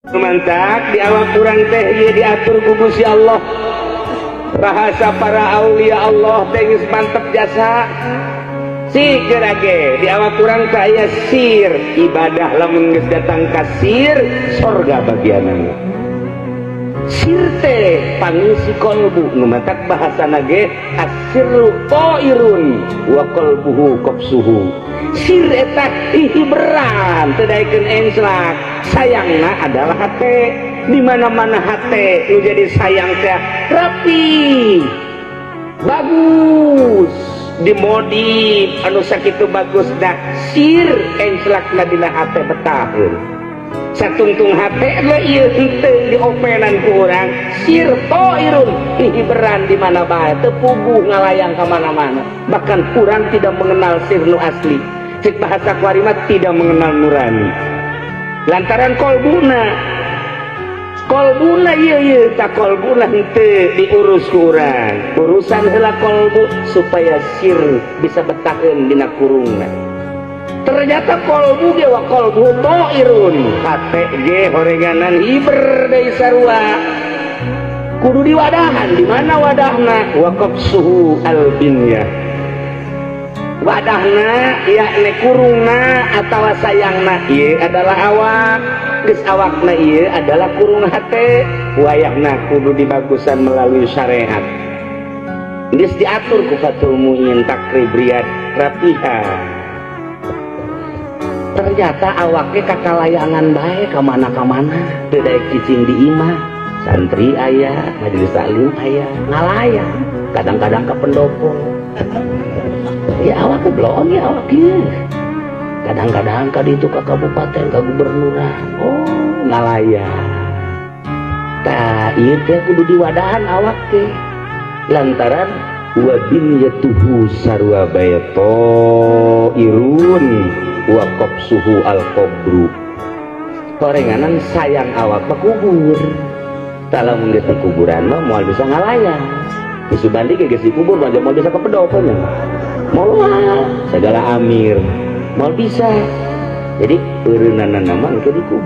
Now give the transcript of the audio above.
Mantak di awak kurang teh ieu diatur ku Gusti Allah. Bahasa para aulia Allah teh geus mantep jasa. Si geura ge di awak kurang teh aya sir ibadah, lamun geus datang ka sir, sorga bagianana. Sir teh pangisi kolbu, nu matak bahasana ge asirru ta'irun wa qalbuhu qafsuhu. Sir eta hiberan teu daekeun enslak, sayangna adalah hate. Di mana-mana hate nu jadi sayang teh rapi, bagus, dimodif anu sakitu bagus dah sir enslakna dina hate betaheun. Satungtung hate ge ieu henteu diopenan ku urang. Sir ta'irun, hiberan di mana bae, teu puguh ngalayang ka mana-mana. Bahkan urang tidak mengenal sir nu asli. Cek bahasa kuari mah tidak mengenal nurani lantaran kolbuna, kolbuna ieu ieu tak kolbuna henteu diurus ku urang. Urusan heula kolbu supaya sir bisa betaheun dina kurungna. Ternyata kolbu ge wa kolbu ta'irun, hate ge horenganan hiber deui sarua, kudu diwadahan. Di mana wadahna? Wa qafsuhu al binyah, wadahna yakni kurungna atawa sayangna ieu adalah awak. Geus awakna ieu adalah kurung hate, wayahna kudu dibagusan melalui syariat. Geus diatur ku Fathul Muin, Takrib, Riyad, rapihan. Ternyata awaknya kakalayangan bae kamana-kamana, teu daek cicing di imah. Santri aya, majelis taklim aya, ngalayang kadang-kadang ke pendopo ya. Awaknya belum ya, awaknya kadang-kadang ka ditu, ke kabupaten, ke gubernuran. Oh, ngalayang. Tah, ieu teh kudu diwadahan awak teh lantaran wa binyatuhu sarwa bae irun wa qafsuhu al qabru. Korenganan sayang awak mah kubur. Lamun geus di kuburan mah moal bisa ngalayang. Ki Subandi ge geus dikubur mah moal bisa ke pendopo nya, moal segala amir moal bisa. Jadi eureunana mah engke dikubur.